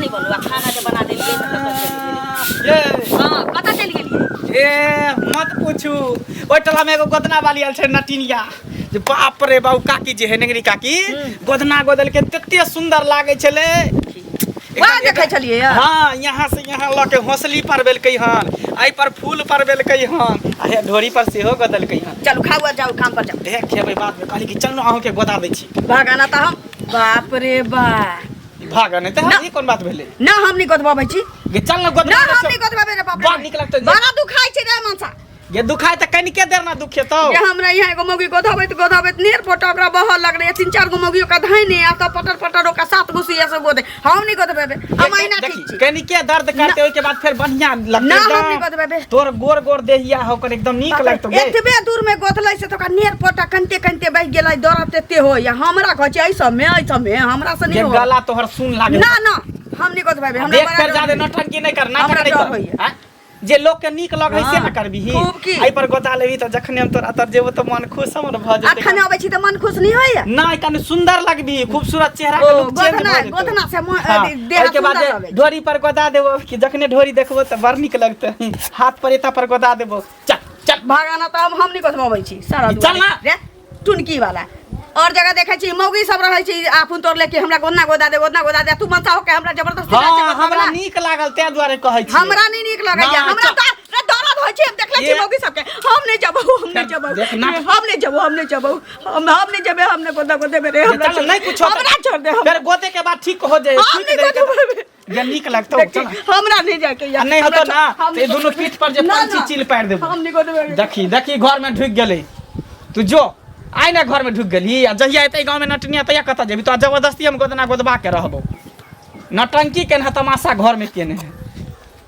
नहि बनलो आ खाना जे बना देलियै तऽ कतऽ चलि गेलियै? ये हँ, कतऽ चलि गेलियै? ए मत पूछू, ओहि टोला में एगो गोदना वाली आयल छै नटिनिया, जे बाप रे बाप, काकी जे है नेंगरी काकी, गोदना गोदल के तते सुंदर लागे छलै। वाह, देखै छलियै यऽ? हाँ, यहाँ से यहाँ लऽ के हौसली पर बेलकै हन, एहि पर फूल पर बेलकै हन, आ हे ढोरी पर सेहो गोदलकै हन। चलू खाउ आ जाउ, काम पर जाउ। हे खेबै बाद में, कहली कि चल ने अहूँ के गोदा दै छी। भागाना तऽ हम, बाप रे बा। भाग नहि तऽ ई कोन बात भेलै? ना, हम नहीं गोदबाबै छी। गे चल ने गोदबा। ना, हम नहीं गोदबाबै रे बाप रे। बड़ नीक लगतौ। बड़ा दुखाइ छै रे मनसा। गे दुखाय तऽ कनिके देर ना दुखेतौ। जे हमरा यहाँ एगो मौगी गोधबैत गोधबैत नेर फोटा ओकरा बहऽ लगलै, तीन चार गो मौगी ओकरा धैने आ तब पटर पटर ओकरा सात गो सुइया से गोदे। हम नहीं गोदबेबै, हम अहिना ठीक छी। कनिके दर्द करते, ओहिके बाद फेर बढ़िया लगतै। ना, हम एकदम। नहीं गोदबेबै। तोर गोर गोर देहिया हो ओकर एकदम नीक लगतौ गे। एतबे दूर में गोदलै से तऽ ओकरा नेर फोटा कनिते कनिते बहि गेलै, दर्द तेते होइया। हमरा कहै छै एहि सबमे, एहि सबमे हमरा से गे नहीं हो। गला तोहर सुन लागे। ना ना, हम नहीं गोदबेबै, हमरा देख बड़ा फेर डर जादे होइया। नौटंकी नहीं कर, नाटक हमरा नहीं डर कर। होइया। आँय? जे लोग के नीक लगै से हाँ, ने करबिही। खूब की। एहि पर गोता लेबही तऽ जखने हम तोरा तर जेबो तऽ मन खुश हमर भऽ जेतै। अखन अबै छी तऽ मन खुश नहीं होइया? नहि, कनि सुंदर लगबी, खूबसूरत चेहरा के ओ, लुक चेंज गोधना भऽ जेतौ। गोधना से हाँ, देह ओहिके बाद सुंदर जे लगै छै। ढोरी पर गोदा देबो कि जखने ढोरी देखबो तऽ बड़ नीक लगतै, हाथ पर एता पर गोदा देबो। चल चल। भागाना तऽ हम नहीं गोधबाबै छी सारा चल ना। रे टुनकी वाला। और जगह देखै छी मौगी सब रहै छी आफुन तोड़ लेके हमरा गोदना गोदा दे, गोदना गोदा दे। तू मनसा होके हमरा जबरदस्ती हाँ, जाइ छै गोदना हमरा वाला। नीक लागल तें दुआरे कहै छी। हमरा नहीं नीक लगैया। ना, हमरा चल। तऽ रे दर्द होइ छै, हम देखले छी मौगी सबके। हम नहीं जबौ, हम नहीं जबौ। देख ना। हम नहीं जबौ, हम नहीं जबौ, हम नहीं जबे, हम नहीं गोदा गोदे रे, हमरा चल, छोड़- नहीं कुछ होतै। हमरा छोड़ दे, हम फेर गोदे के बाद ठीक हो जाए। हम ठीक नहीं जाए। गोदबेबै। जे नीक लगतौ। देखी, चल। हमरा नहीं जाके आ नहीं होतो ना हम तो दुनू पीठ पर जे ना, पंछी ना। चिल पारि देबो। हम नहीं गोदबेबै। देखी देखी, घर में ढुकि गेलै। तू जो आइ ने घर में ढुकि गेली, आ जहिया एतै गाँव में नटनिया तहिया कतऽ जेबी? तो जबरदस्ती हम गोदना गोदबा के रहबो। नटंकी केने है, तमाशा घर में केने है।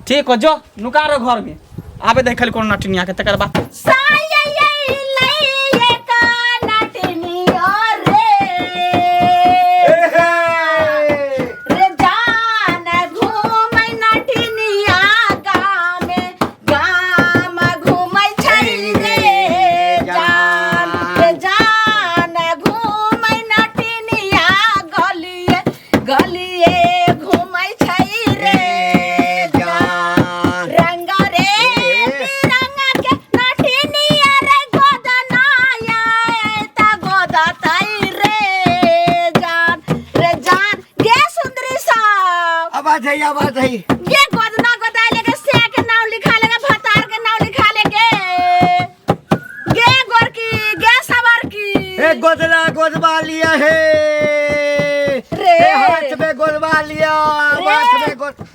ठीक हो, जो नुका रहो घर में, आबे देखल कोनो नटनिया के तकर बाद। रे जान घूमै नटिनिया गामे गाम घूमै छै रे जान, रे जान घूमै नटिनिया गलिए गलिए घूमै छै रे जान। रंग रे तिरंग के नटिनिया रे गोदनाया ता गोदतै रे जान, रे जान। गे सुंदरी साहब, आवाज है, आवाज है। ये गोदना गोदाय लेके से के नाम लिखा लेके भतार के नाम लिखा लेके गे गोरकी गे सवर की। ए गोदना गोदवा लिया है रे। ए हाथ में गोदवा लिया। रे। हाथ में गोद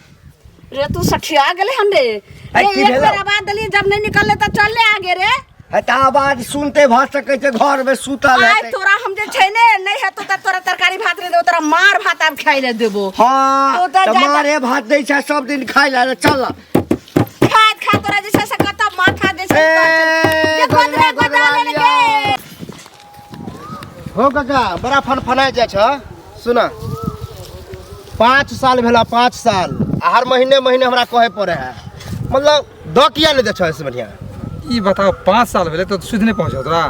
रे तू सठिया गेले हन रे। आई रे की एक भेलौ? बेर आवाज देली जब नहीं निकलले त चलले आगे रे। है त आवाज सुनते भ सकै छै घर में सुतल आइ हेतै। तोरा हम जे छै ने नहीं हेतो त तोरा तरकारी भात नहीं देबो, तोरा मार भात आब खाइ ले देबो। हाँ, तो त जा- मारे भात दै छै सब दिन खाइ ला, चल। खाइत खा तोरा जे छै से कत माथा जे छै ए, के गोदरा गोदना गोदरा गोदवा लेने लिया। के। हो काका, बड़ा फनफनाय जाइ छ। सुन, 5 साल भेला, 5 साल, आ हर महीने महीने हमरा कहे पड़े है, मतलब दऽ किया नहि दै छ? से बढ़िया ई बताओ, 5 साल भेलै तऽ सुधि नहि पहुँचल तोरा?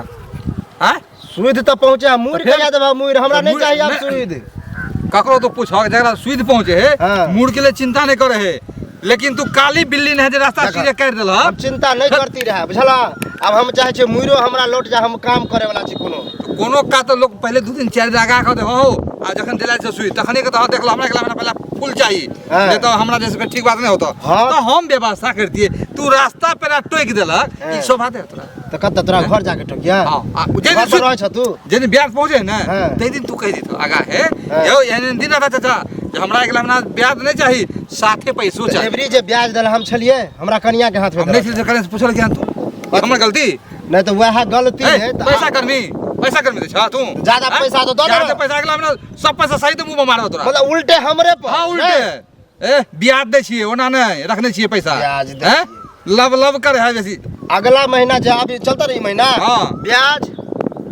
आँय? सुध तऽ पहुँचे है, मुड़ फेर- कहिया देबह मुड़? हमरा नहि मुड़- चाहिए आब नहि- सुध। ककरो तो पूछह, जकरा सुधि पहुँचे है हाँ। मुड़ के लिए चिंता नहीं करे है, लेकिन तू काली बिल्ली नहीं जे रास्ता देखा। सीधे काटि देलह। हम चिंता नहीं करती रहे, बुझला? आब हम चाहे छियै मुड़ो हमरा लौट जा, हम काम करे वाला छी कोनो। तऽ कोनो काज तऽ लोक पहिले 2 दिन 4 दिन आगा कऽ दे हो, आ जखन देला छै सुई तखने के तऽ देखल हमरा के पहला फूल चाही। हाँ। नहीं तो हमरा जैसे ठीक बात नहीं होता। हाँ। तो हम व्यवस्था करतिए, तू रास्ता पेरा टोकि देलक। हाँ। ई शोभा दे तोरा? तऽ कतऽ तोरा घर जाके टोकिया? हाँ, आ जे घर दिन पर रहै छ तू? जे दिन ब्याज पहुँचे ने हाँ। तै दिन तू कहि देतो आगा हे, हाँ। यौ एहन एहन दिन रहता चाचा जे हमरा एकला हमरा ब्याज नहीं चाही, साथे पैसो तऽ चाही। एबरी जे ब्याज देल हम छलियै, हमरा कनिया के हाथ में हम नहीं देलक। छलियै, कने से पूछल कि तू हमर गलती नहि तऽ वएह गलती ए, है तऽ पैसा कर्मी, पैसा कर्मी दे छा तू। ज्यादा हाँ? पैसा तो दऽ ज्यादा देबऽ। पैसा अगला हमरा सब पैसा सही तो मुंह में मारबो तोरा। मतलब उल्टे हमरे पर। हाँ, उल्टे। नहि? ए ब्याज दै छियै, ओना नहि रखने छियै पैसा। ब्याज दै हैं? लब लब करे है बेसी। अगला महीना जे अभी चलता रही महीना, हाँ। ब्याज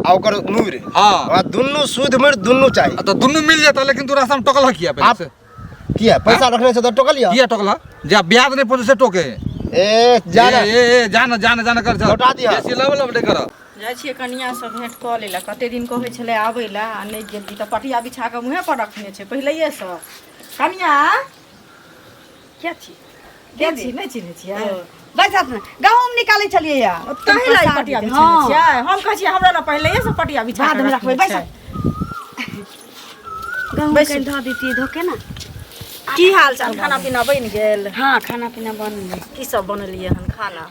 आ ओकर मुर। हाँ। हमरा दुनू सूद मुर दुनू चाही। आ तऽ दुनू मिल जेतौ, लेकिन तू रास्ता में टोकल किया पहिले आप- से? किया पैसा रखने से तऽ टोकलिया? किया टोकल? जा ब्याज नहीं पहुंचे से टोके। ए जाना। ए ए ए जाना जाना जाना कर चल। लौटा दिहऽ। बेसी लब लब नहीं कर। जाइ छियै कनियाँसँ भेँट कऽ लै लए। कते दिन कहै छलै आबै लए आ नहि गेली, तऽ पटिया बिछा कऽ मुँहे पर रखने छै पहिलैएसँ। कनियाँ, के छी? के छी? नहि चिन्है छियै? बैसत ने, गहूँम निकालै छलियै या। ताहि लए ई पटिया बिछेने छियै? हम कहै छियै हमरा लए पहिलैये से पटिया बिछा बादमे कऽ रखबै, रखने बैसत। छै। गहूँम बैसू। कनि धऽ दितियै धोके ने। की हाल चाल? खाना पीना बनि गेल? हँ, खाना पीना बनलै। की सब बनेलियै हन खाना?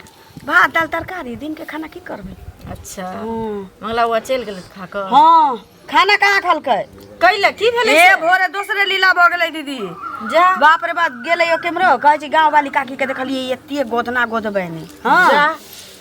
भात दालि तरकारी। दिनके खाना की करबै? अच्छा। हँ। मंगला बुआ चलि गेलै खा कऽ? हँ, खाना कहाँ खलकै। कैले? की भेलै ए से? भोरे दोसरे लीला भऽ गेलै दीदी। जा। बाप रे बाप, गेलै ओ केम्हरो, कहै छै गाँव वाली काकी के देखलियै एते गोदना गोदबै ने। हँ। जा।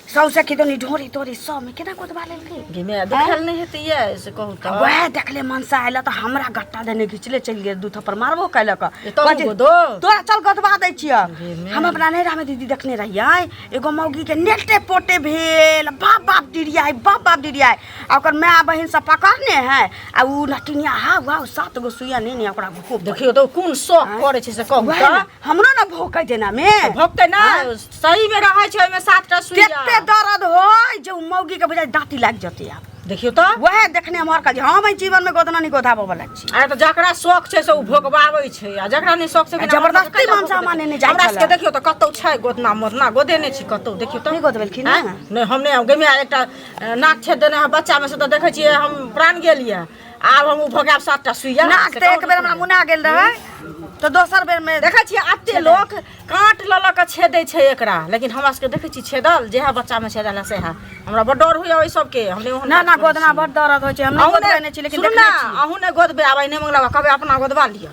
सौसे खिदौनी ढोरी तोरी सब में केना गोदबा लेलकै। गे माय, देखल नहि हेतै ये से कहू तऽ। वएह देखले मनसा आयल तऽ हमरा गट्टा देने घिचले चलि गेल, दू थप्पड़ मारबो कयलक। ए, तहूँ कहै छै, गोदो? तोरा चल गोदबा दै छियै। गे माय। हम अपना नैहरा में दीदी देखने रहियै, एगो मौगी के नेटे पोटे भेल, बाप बाप डिरियाइ, बाप बाप डिरियाइ, आ ओकर माय बहिन सब पकड़ने है आ उ नटिनिया हा वाह सात गो सुइया ने ने ओकरा घोप। देखियौ तऽ ओ कोन शौक करै छै से कहू वएह तऽ। ने, हमरो ने भोकै जेना मे। भोगतै ना, सही मे रहै छै ओहिमे सातटा सुइया। कते दर्द होय जे उ मौगी के बुझाइ दाँती लागि जेतै आब। देखियौ तऽ। वएह देखने हम हरकत, हम एहि जीवन में गोदना नहि गोधाबऽ वाला छी। अरे तऽ जकरा शौक छै से ओ भोगबाबै छै आ जकरा नहि शौक छै आ जबरदस्ती मनसा माने नहि जाइ हमरा छलै। सबके देखियौ तऽ कतौ छै गोदना मोदना गोदेने छी कतौ? देखियौ तऽ। नहि गोदबेलखिन ने? आँय? नहि, हम नहि गमे। एकटा नाक छेद देने है बच्चा में से तऽ देखै छियै हम प्राण गेल यऽ, आब हम ओ भोगायब सातटा सुइया? नाक से तऽ कहू एक बेर ने। हमरा मुना गेल रहै तऽ दोसर बेर में देखै छियै एते लोक काँट लऽ लऽ कऽ छेदै छै एकरा, लेकिन हमरा सबके देखै छी छेदल जएह बच्चामे छेदल है सएह। हमरा बड़ डर होइए ओहि सबके, हम नहि ओहन ना काज ना करै गोदना छी। बड़ दर्द होइ छै, हम नहि अहूँ गोदबेने छी लेकिन सुनू देखने ने, छी। अहूँ नहि गोदबै आब नहि मंगला कहबै, अपना गोदबा लिअ,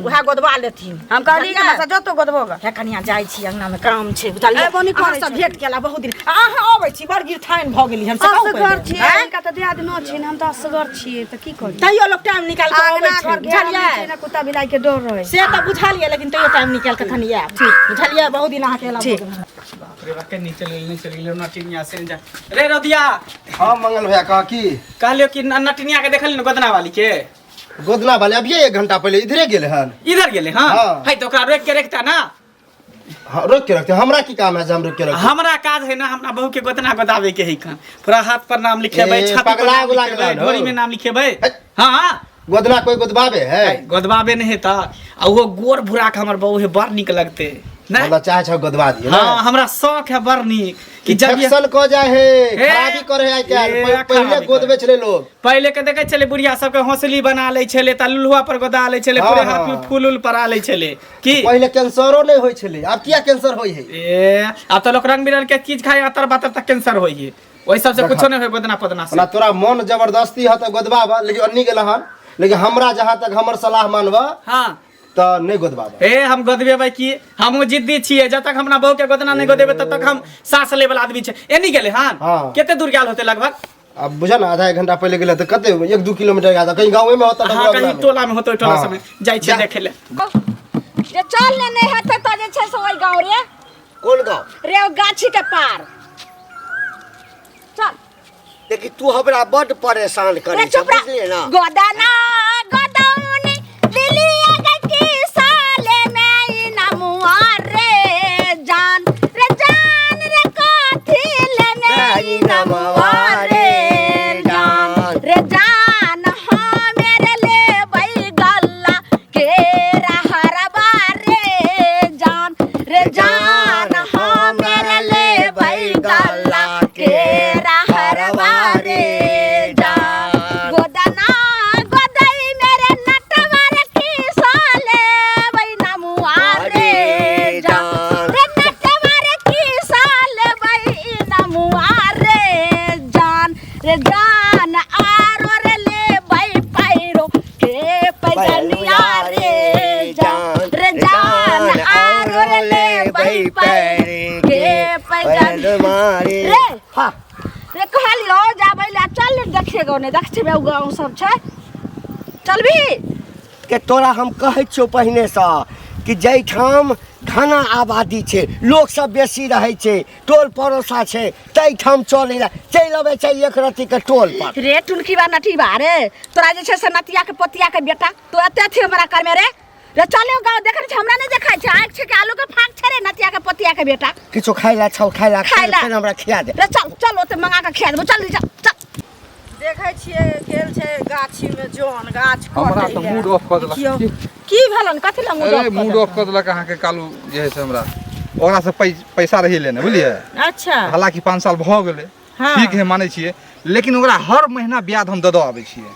उएह गोदबा लेथिन। हम कहली कि बुझलियै? मसा जतो गोदबो ग। हे कनिया, जाइ छी अङ्गनामे, काम छै, बुझलियै? ए, बोनी अहाँ करै सब छै। भेंट केला बहुत दिन आ अहाँ अबै छी, बड़ गिरथाइन भऽ गेली हम से कहू असगर पहिले। छियै। आँय? हिनका तऽ दियाद न छिन, हम तऽ असगर छियै तऽ की करी? तैयो लोक टाइम निकालि कऽ अबै आंगना छै, घर घेरल बुझलियै? छै ने, कुत्ता बिलाइ के डर रहै। से तऽ बुझलियै, लेकिन तैयो टाइम निकालि कऽ कनि आयब, बुझलियै? बहुत दिन अहाँके एला ठीक। भऽ गेल। बाप रे बाप, केनी चलि गेलै, नहि चलि गेलै नटिनिया से जा रे रदिया। हाँ मंगल भैया, कहा की? कहलियो कि नटिनिया के देखली ने गोदना वाली के? गोदना वाले अभिये एक घंटा पहले इधरे गेले हन। इधर गेलै? हाँ। हाँ। है तऽ ओकरा रोकि के रखता ना। हाँ, रोक के रखते, हमरा की काम है जे हम रोक के रखते? हमरा काज है ना, हमरा बहू के गोदना गोदाबे के है खन, पूरा हाथ पर नाम लिखेबै, ए, छाती पर पगला नाम उगला लिखेबै, गेलन हो। ढोरी में नाम लिखेबै। है। हाँ। गोदना कोई गोदबाबे है? गोदबाबे नहीं है तऽ आ ओहो गोर भूरा के हमर बहू है, बड़ नीक लगते नहीं? मतलब चाहे छौ गोदबा दिए ना? हाँ, हमरा शौक है बड़ नीक कि जब ये- इन्फेक्शन को जाए है, खराबी करे है आइ काल्हि। ए, पहिले खराबी गोदबे छलै लोग। पहिले के देखे छलै बुढ़िया सबके हौसली बना लै छलै तऽ लुल्हुआ पर गोदा लै छलै। हाँ, पूरे हाँ। हाथ में फूल उल परा लै छलै की। पहिले कैंसरो नहीं होई छलै, आब किया कैंसर होई है? ए, आब तऽ लोक रंग बिरंग के चीज खाइ, अतर बातर तक कैंसर होइ है। ओहि सबसे देखा। कुछो नहीं होय गोदना पदना से। ओना तोरा मन जबरदस्ती है तऽ गोदबाब, लेकिन अन्नी गेल हन, लेकिन हमरा जहाँ तक हमर सलाह मानबह हाँ तऽ नहीं गोदबाब। ए, हम गोदबेबै की, हमहूँ जिद्दी छियै, जब तक हमरा बहू के गोदना नहीं गोदेबै तब तक हम सास ले वाला आदमी छै। एनी गेलै हन? हाँ। कते दूर गेल होतै लगभग? अब बुझा ना, आधा एक घंटा पहले गेलै तऽ कते 1-2 किलोमीटर गेल कहीं गाँवे में होता। हाँ, कहीं टोला में होतै, ओहि टोला हाँ। सबमे जाइ छियै जा। देखै लए। जे चल ने, नहि हेतै तऽ जे छै से ओहि गाँव रे। कोन गाँव? रे, ओ गाछी के पार चल। देखी, तू हमरा बड्ड परेशान रे करै छ। चुप रह। बुझलियै ना? गोदना गोदौनी दिलिया की साले में नमुआ रे जान रे जान रे कथी ले में नमुआ रे जान रे जान, हाँ मेरे ले बई गल्ला के हरबा रे जान रे जान, हाँ मेरे ले बई गल्ला के हरबा रे जान। गोदना गोदई मेरे नटवर की साले बई नमुआ रे जान रे, नटवर की साले बई नमुआ रे जान रे जान, आरो रे ले बई पैरो के पैजनिया रे जान रे जान, आरो रे ले बई पैर के पैजनिया मारे रे। हाँ रे, कहलियो जाबै ले, चल ने देखिए ने, देखै छियै गाँव सब छै, चलबी? के तोरा हम कहै छियौ पहिनेसँ कि जाहिठाम घना आबादी छै, लोक सब बेसी रहै छै, टोल पड़ोसा छै, ताहिठाम चलै लए चलि अबै छै एक रत्तीके टोल पर। रे टुनकी बा नटी बा रे, तोरा जे छै से नतिया के पोतिया के बेटा, तू एते अथी हमरा करमे रे। रे चले गाँव, देखै छै हमरा नहि देखाइ छै, आँखि छै कि आलू के फाँक छै रे नतिया के पोतिया के बेटा? किछो खाइ लए छौ? खाइ लए? खाइ लए। फेर हमरा खिया दे। रे चल चल, ओते मंगा के खिया देबो, चल चल चल। देखै छियै गेल छै गाछी में जन गाछ हमरा कटै तऽ लए। मूड ऑफ कऽ देलक। देखियौ। की भेलन कथी ला मूड अरे ऑफ मूड ऑफ कऽ देलक अहाँके कालू जे है से हमरा ओकरा से पैसा रही लेने बुझलियै। अच्छा। हालांकि 5 साल भऽ गेलै। हाँ। ठीक है मानै छियै, लेकिन ओकरा हर महीना ब्याज हम दऽ दऽ आबै छियै,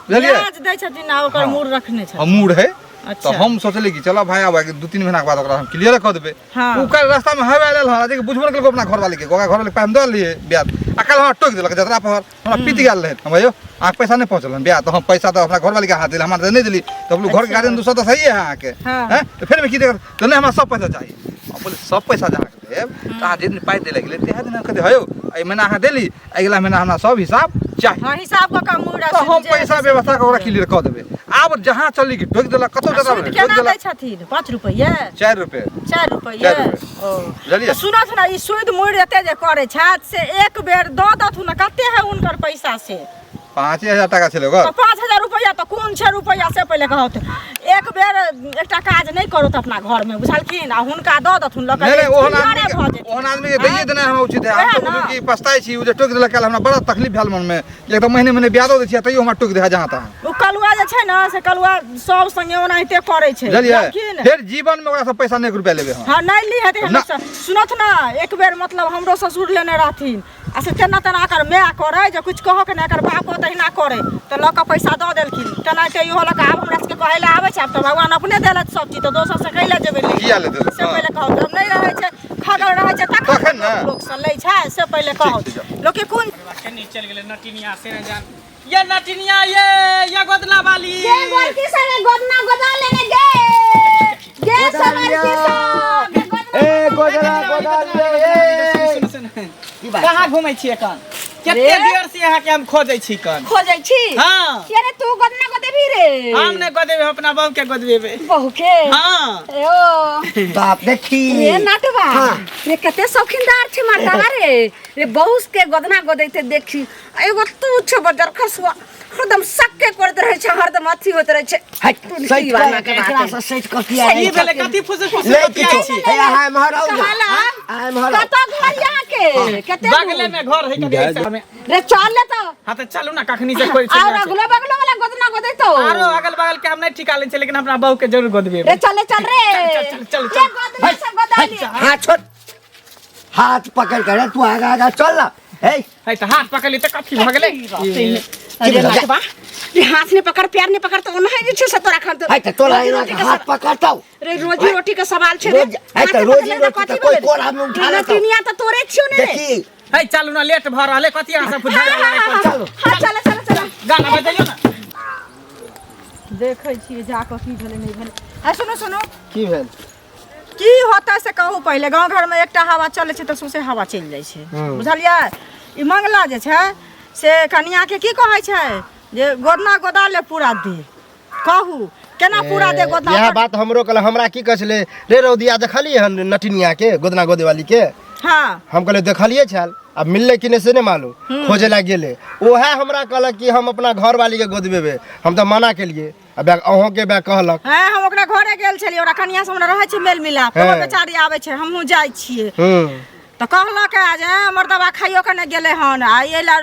बुझलियै? ब्याज दै छथिन आ ओकर हाँ। मूड़ रखने छथिन। हम मूड है। अच्छा। तऽ हम सोचली कि चलो भाई आब 2-3 महीना के बाद ओकरा हम क्लियर कऽ देबै। हाँ। ओ काल्हि रास्ता में हवा आयल हन, जे बुझबो नहि केलकै अपना घरवाली के, ओकरा घरवाली के पाइ हम दऽ देलियै ब्याज, आ काल्हि हमरा टोकि देलक जतरा पर, हमरा पीट गेल रहै। हम यौ अहाँके पैसा नहि पहुँचल हन ब्याज, तऽ हम पैसा तऽ अपना घरवाली के हाथ देली, हमरा तऽ नहि देली। तऽ हम घरके गार्जियन दोसर तऽ सही है अहाँके। हाँ। हैं? तऽ फेर की दिक्कत? तऽ नहि हमरा सब पैसा चाही। हम बोले सब पैसा जे अहाँके देब तऽ अहाँ जे दिन पाइ दै लए गेलियै तेहे दिन हम कहलियै हयौ एहि महीना अहाँ देली, अगिला महीना हमरा सब हिसाब चाही। हाँ, हिसाब कऽ कऽ मूड़ तऽ हम पैसा व्यवस्था कऽ ओकरा क्लियर कऽ देबै। आब जहाँ चली कि टोकि देलक, कतौ जतरा सूद टोकि केना दै देलक। छथिन? 5 रुपैए? 4 रुपए। 4 रुपैए? 4 रुपए। ओ। बुझलियै? तऽ सुनथ ने, ई सूद मुड़ि एते जे करै छथि से एक बेर दऽ दथुन ने, कते है हुनकर पैसा से? 5000 टाका छलै ओकर। तऽ 5000 रुपैआ तऽ कोन छै रुपैआ से पहिले कहत। एक बेर एकटा काज नहि करत अपना घरमे, बुझलखिन? आ हुनका दऽ दथुन लऽ कऽ नहीं नहीं, ओहन क्लियरे आदमी भऽ के जेतै। ओहन आदमी के दैये देनाइ हमरा उचित है। हम वएह तऽ ने। बुझू कि पछताइ छी, ओ जे टोकि देलक काल्हि हमरा बड़ा तकलीफ भेल मनमे। एक तऽ महीने महीने ब्याजो दै छियै तैयो हमरा टोकि दै है जहाँ तहाँ। ओ कलुआ जे छै ने से कलुआ सब संगे ओनाहिते करै छै, बुझलियै? बुझलखिन? फेर जीवन में ओकरा से पैसा नहीं 1 रुपया लेबै हम। हाँ, नहीं ली हेतै ना। सुनत ना, एक बेर मतलब हमरो ससुर लेने रहथिन आ से तेना तेना एकर माय करै जे कुछ कहऽ के नहि, एकर बापो तहिना करै, तऽ लऽ कऽ पैसा दऽ देलखिन। तेनाहिते इहो लऽ कऽ आब हमरा सबके कहै लए आबै छै। आब तऽ भगवान अपने देलथि सब चीज, तऽ दोसर से कै लए जेबै लै? किया लेतै? से हाँ। पहिले कहू, जब नहि रहै छै खगल रहै छै तखन तखन ने। लोक से लै छै, से पहिले कहू ठीक छै, लोक के कोन केनी चलि गेलै नटिनिया से नहि जान। ये नटिनिया ये गोदना वाली ये गोरकी संगे गोदना गोदा लेने गे गे सवार की सब ए गोदना गोदा ले ए। सुन, सुन, सुन। की बात? कहाँ घूमै छी एखन? कते देर से अहाँके हम खोजै छी कन। खोजै छी? हाँ। अरे तू गोदना गोदेबी रे? हम नहि गोदेबै, हम अपना बहू के गोदबेबै। बहू के? हाँ। ए ओ बाप देखी रे नटवा। हाँ। रे कते शौकीनदार छै मर्दावा रे। रे बहू के गोदना गोदैते देखी, एगो तू छौ बजर खसुआ, हरदम सक्के करैत रहै छै, हरदम अथी होइत रहै छै। हट, तू सैत की कऽ वाला के बात एकरा है? से सैत कऽ किया की रहै भेलै? छै? कथी फुसुर फुसुर ले बतियाइ किछो। छी? हे अहाँ एम्हर आउ ने। कहला, अहाँ एम्हर आउ। कतऽ घर यहाँ के? कते दूर? बगले में घर है कथी ऐसा में। रे चल ले तो। हाँ तऽ चलू ना, कखनी से कोई और अगलो बगलो वाला गोदना गोदैतो। आरो अगल बगल के हम नहीं ठिका लै छियै, लेकिन अपना बहू के जरूर गोदबेबै। रे चल ले, चल रे। चल, चल, चल, चल। रे गोदना सब गोदा लिए। हाथ छोड़, हाथ पकड़ कर रे, तू आगा आगा चल ना। हे है तऽ हाथ पकड़ली तऽ कथी भऽ गेलै? अरे नटवा, रे हाथ ने पकड़, प्यार ने पकड़, तऽ ओनाहि जे छै से तोरा खान है तऽ तोरा रोजी एना रोटी के के हाथ पकड़तौ। रे रोजी रोटी के सवाल छै रे। रोज- है तऽ हाथ रोजी पकड़ले तऽ रोटी कथी तऽ कोइ भेलै? कोरा में उठा रे लेतौ। नटिनिया तऽ तोरे छियौ ने रे। देखी है चलू ना, लेट भऽ रहलै, कथी अहाँ सब झगड़ा लड़ाइ करै छी? चलू। हाँ चलो चलो चलो। गाना बजैयौ ना। देखै छियै जा कऽ की भेलै नहि भेलै। आ सुनू सुनू, की भेल? की होतै से कहू पहिले। गाँव घरमे एकटा हवा चलै छै तऽ सौंसे हवा चलि जाइ छै, बुझलियै? ई मंगला जे छै से कनियाके की कहै छै जे गोदना गोदा ले पूरा दे। कहू केना पूरा दे गोदना? इएह बात हमरो कहल। हमरा की कहै छलै रे रौदिया, देखलियै हन नटिनिया के गोदना गोदे वाली के? हाँ। हम कहलियै देखलियै छल, आब मिललै कि नहि से नहि मालूम, खोजे लए गेलै। ओएह हमरा कहलक कि हम अपना घरवाली के गोदबेबै, हम तऽ मना केलियै। आ बैग अहूँके बैग कहलक। हँ, हम ओकरा घरे गेल छलियै, ओकरा कनिया से हमरा रहै छै मेल मिलाप, हँ। ओहो बेचारी आबै छै, हमहूँ जाइ छियै। तऽ कहलक जे मर्दबा खाइयो के नहि गेलै हन आ एहि लए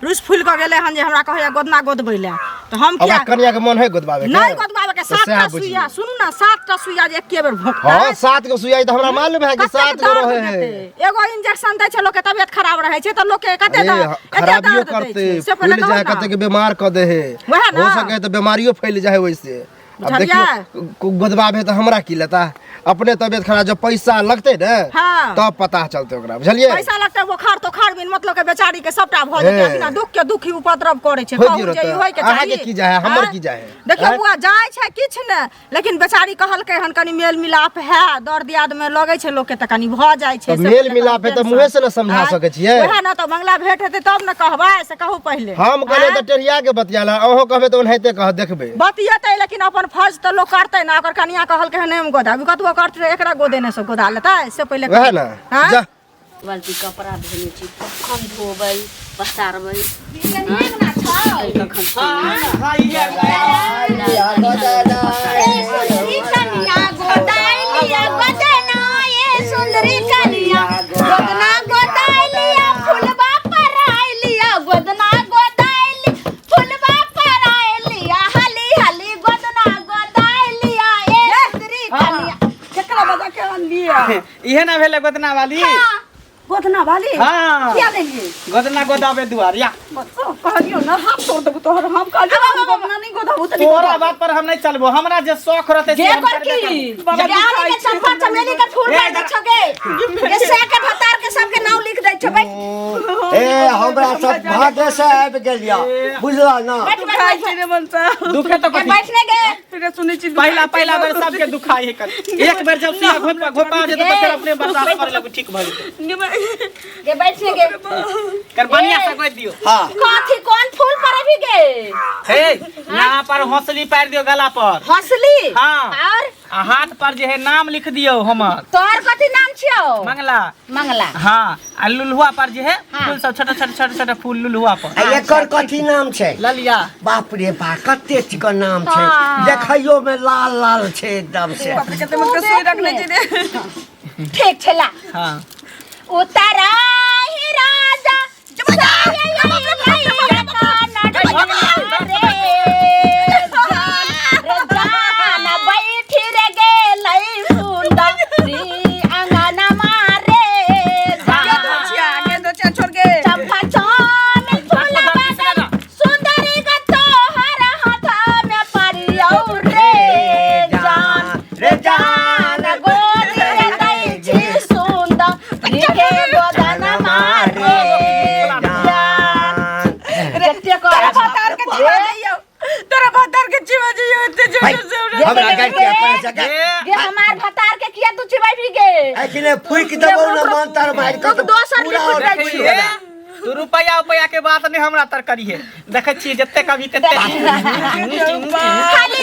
रुसि फूलि कऽ गेलै हन जे हमरा कहैया गोदना गोदबै लए, तऽ हम ओकरा किया कनिया के मन है गोदबावे के? नहि गोदबावे के। तऽ सएह 7टा बुझियौ। सुइया, सुनू ने, 7टा सुइया जे एके बेर भोंकतै। हाँ, 7 गो सुइया तऽ हमरा मालूम है कि कतेक 7 गो दर्द रहे है। देतै? एगो इंजेक्शन दै छै, लोक के तबियत खराब रहै छै तऽ लोक के कते अरे, दर्द एते खराबियो दर्द दै करते छै, से पहिले फूल कहू जाए, ना। कते के बीमार कऽ दे है। वएह ना। हो सके है तऽ बीमारियो फैल जाए वैसे। अब बुझलियै? देखियौ गोदबाबे तऽ हमरा की लेता, अपने तबियत खराब जब पैसा लगतै ने हाँ। तब पता चलतै ओकरा, बुझलियै? पैसा लगतै, बोखार तोखार बिन मतलब के बेचारी के सबटा भऽ जेतै। हे। अखना दुख के दुखी उपद्रव करै छै। होइ कहू दियौ जे तऽ, ई होइके अहाँके चाही? की जाइ है, हमर आँय? की जाइ है? देखियौ आँय? बुआ, जाइ छै किछु ने, लेकिन बेचारी कहलकै हन कनि मेल मिलाप है, दर दियाद में लगै छै लोक के तऽ कनि भऽ जाइ छै। तऽ से मेल पहिले मिलाप है कनि तऽ टेंशन। मुँहे से ने समझा आँय? सकै छियै। वएह ने, तऽ मंगला भेंट हेतै तब ने कहबै, से कहू पहिले। हम कहलियै आँय? तऽ टेढ़िया के बतियाला, अहूँ कहबै तऽ ओनाहिते कह देखबै। बतियेतै, लेकिन अपन फर्ज तऽ लोक करतै ने। ओकर कनिया कहलकै हन नहि हम गोदाबी, कतबो करतै एकरा गोदेने से गोदा लेतै, से पहिले वएह कहू। ने। आँय? जा बाल्टी कपड़ा धोने छी, कखन धोबै पसारबै? कखन? सुंदरी कनिया गोदाई लिया गोदना, ये सुंदरी कनिया गोदना गोदाई लिया, फुलबा पर आई लिया, गोदना गोदाई ली, फुलबा पर आई लिया, हाली हाली गोदना गोदाई लिया। अनलियै। इहे ना भेलै गोदना वाली। हाँ, गोदना वाली। हाँ। किया लेलियै? गोदना गोदाबे दुआर या। बच्चो कहलियौ ना हाथ तोड़ देबो तोहर, हम कहलियौ हम गोदना नहीं गोदाबो त नहीं तोरा गोदाबो। बात पर हम नहीं चलबो, हमरा जे शौक रहते से गे हम कर करबे की करबो। गे आने के चंपा चमेली के फूल ए, पाइ दै छौ गे, गे से के भतार के सबके नाम लिख दै छौ। बैठ ए हमरा सब भागे से आबि गेलिया, बुझला ना? बैठ बैठ दुखाइ बैठ। छै रे मनसा। दुखे तो गे कथी? बैठने गे। रे सुनै छी पहिला पहिला बेर सबके दुखाइ है कर, एक बेर जब सुइया घोपा घोपा जेतै तऽ फेर अपने बर्दाश्त करे लगू, ठीक भऽ जेतै। गे बैठने गे। कर बढ़िया से गोद दियो। हाँ। कथी कोन फूल पर अभी गे? हे यहाँ पर हौसली पारि दियो गला पर। हौसली? हाँ। और आ हाथ पर जे है नाम लिख दियो हमर। तोहर कथी नाम छियौ? मंगला। मंगला। हाँ, आ लुलहुआ पर जे है हाँ। फूल सब, छोटा छोटा छोटा छोटा फूल लुलहुआ पर। आ एकर कथी नाम छै? ललिया। बाप रे बा, कते चिकन नाम छै। हाँ। देखैयो में लाल लाल छै एकदम से। बाप रे, कते मन के सुई रखने छी रे। ठीक छै ला। हाँ। उतरा ही राजा गे दोछिया, छोड़ गे। चंपा चमेली फूल सुंदरी का तोहर हाथ में परियौ रे जान, रे जान गोदी रे दै छी सुंदर के गोदन मारे जान। कते तोरा भतार के चिबा जइयौ, तोरा भतार के चिबा जइयौ एते जोर से हमरा। हमरा गाड़ के अपन जगह। गे हमार भतार के किया तू चिबाई गे? ऐखने फूक देबौ ना मंतर मारि के रुक, दोसर पूरा लिखुट और दै फूलि छी। गेला। तू रुपया उपया के बात नहीं हमरा तर करिहे, देखै छियै जते कभी तते। खाली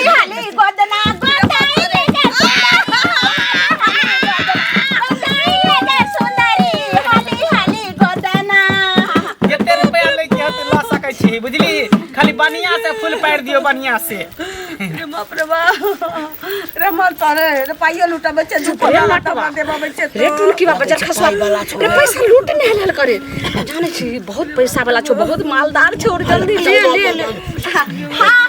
खाली गोदना गोदाई रे गे सुंदरी, सुंदरी हाली हाली गोदना। जते रुपया लै के हत ल सकै छी, बुझली? खाली बढ़िया से फूल पारि दियो बढ़िया से। रे बाप रे बाप रे, मर तोरे रे, पाइयो लुटाबै छै, झूठो लुटाबै देबाबै छै। रे टुनकी बाबा बजार खसवा रे, पैसा लूट नहीं हल करे। जाने छी बहुत पैसा वाला छौ, बहुत मालदार छौ, और जल्दी ले ले ले। हाँ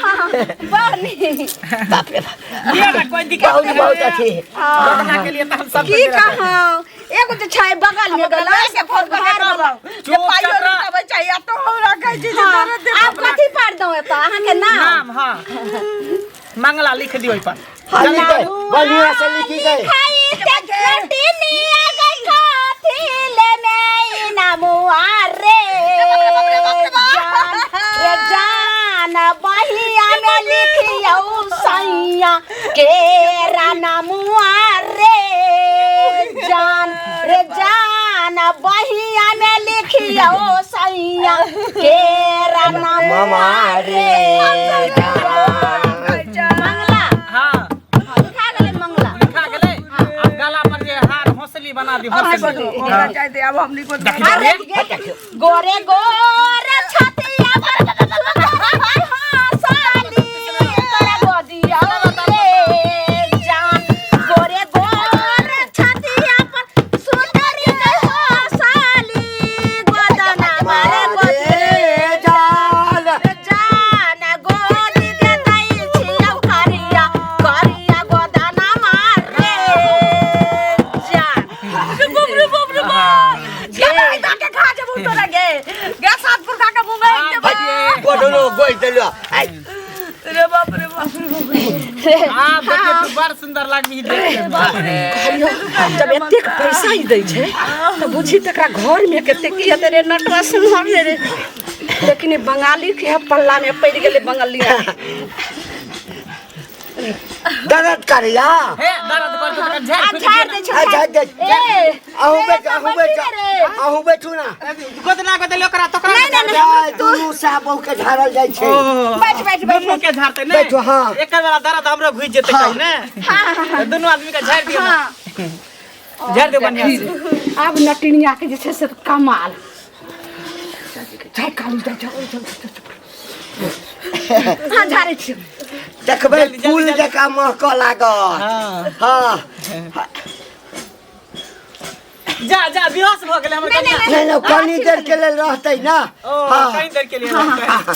हाँ हाँ, बड़ नीक। बाप रे बाप, लिअ ना, कोई दिक्कत बहुत नहीं। बहुत अथी। गोदना के लिए तऽ हम सब की कहूँ, एगो जे छै बगल में गला के फोन करके कहलौ जे चुप पाइयो चपरा। लुटाबै छै आ तो हमरा कहै छी जे हाँ, तोरे देबौ। आब कथी पार दौ एतऽ अहाँके नाम? नाम हाँ मंगला लिख दियो ओहि पर। हाँ, लिख दे, बढ़िया से लिखी गई। खाई ते नटिनिया गई कथी ले में नामुआ रे जान, रे जान बहिया में लिखियौ सैया केरा नामुआ रे जान, रे जान बहिया में लिखियौ सैया केरा नामुआ मामा रे रे जान। मंगला। हाँ। लिखा गेलै मंगला। लिखा गेलै। आब गला पर जे हार हौसली बना दी, हौसली। हमरा चाहे दे, आब हम नहीं गोदना। अरे गोरे गोरे छतिया पर हंसाली तोरा गोदिया रे जान, गोरे गोरे छतिया पर सुंदरी के हंसाली गोदना मारे गोदी रे जान। जान गोदी के दै छियौ करिया करिया गोदना मारे जान। रे बाप रे बाप रे बाप, गे भाई दा के खा जेबौ तोरा गे, गे सात पुरखा के मुंह में देबौ। गोडलो गोइ देलियो। ऐ, रे बाप रे बाप रे बाप रे। हाँ देखिए तू बड़ सुंदर लागबी देखे में। जब एतेक पैसा ही दै छै तऽ बुझी तकरा घर में कतेक की हेतै रे नटवा सुनहर रे। लेकिन ई बंगाली के पल्ला में पड़ि गेलै बंगलिया। दर्द करैया। हे दर्द कर तो झाड़ आ फूक झाड़ दियौ दै छौ। आ झाड़ दै। ए अहूँ बैठू, अहूँ बैठू, अहूँ बैठू ना। ना। गोदना गोदली ओकरा तोकरा। नहीं, नहीं, जाय, दुनू साह बहू के झाड़ल जाइ छै। बैठ बैठ बैठ। दुनू के झाड़तै ने? बैठू, हाँ। एकर वाला दर्द हमरो घुसि जेतै हाँ। कहीं ने, दुनू आदमी के झाड़ि दियौ ना। झाड़ि दियौ बढ़िया से। आब नटिनिया के जे छै से कमाल जाय कालू जाय जाय जाय, जाय, जाय। हाँ झाड़ै छियौ। देखबै जल्दी, जल्दी, फूल जल्दी। जकाँ महकऽ लागत। हाँ। हाँ। जा जा, बेहोश भऽ गेलै हमर कनिया। नहीं नहीं, कनी देर के लेल रहतै ना। ओ हाँ। कनी देर के लिए रहतै।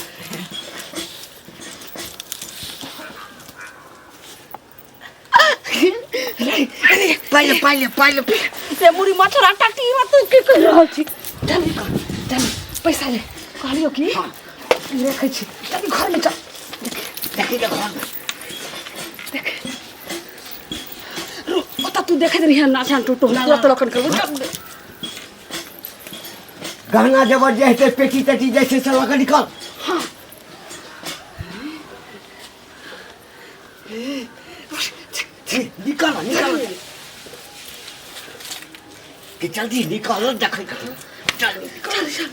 रे रे पहिले पहिले पहिले से मुड़ी मछरा टाटी में तू की कर रहल छी जल्दी कर जल्दी पैसा ले कहलियो की देखै छी जल्दी घर में चल देखी ने घर देख रो ओतऽ तू देखैत रहिहे नाचा टूटो तुरंत लखन करबो चल गहना जेवर जे हेतै पेटी तेटी जे छै से लऽ कऽ निकल। निकल निकल कि जल्दी निकल, देखै चल चल चल।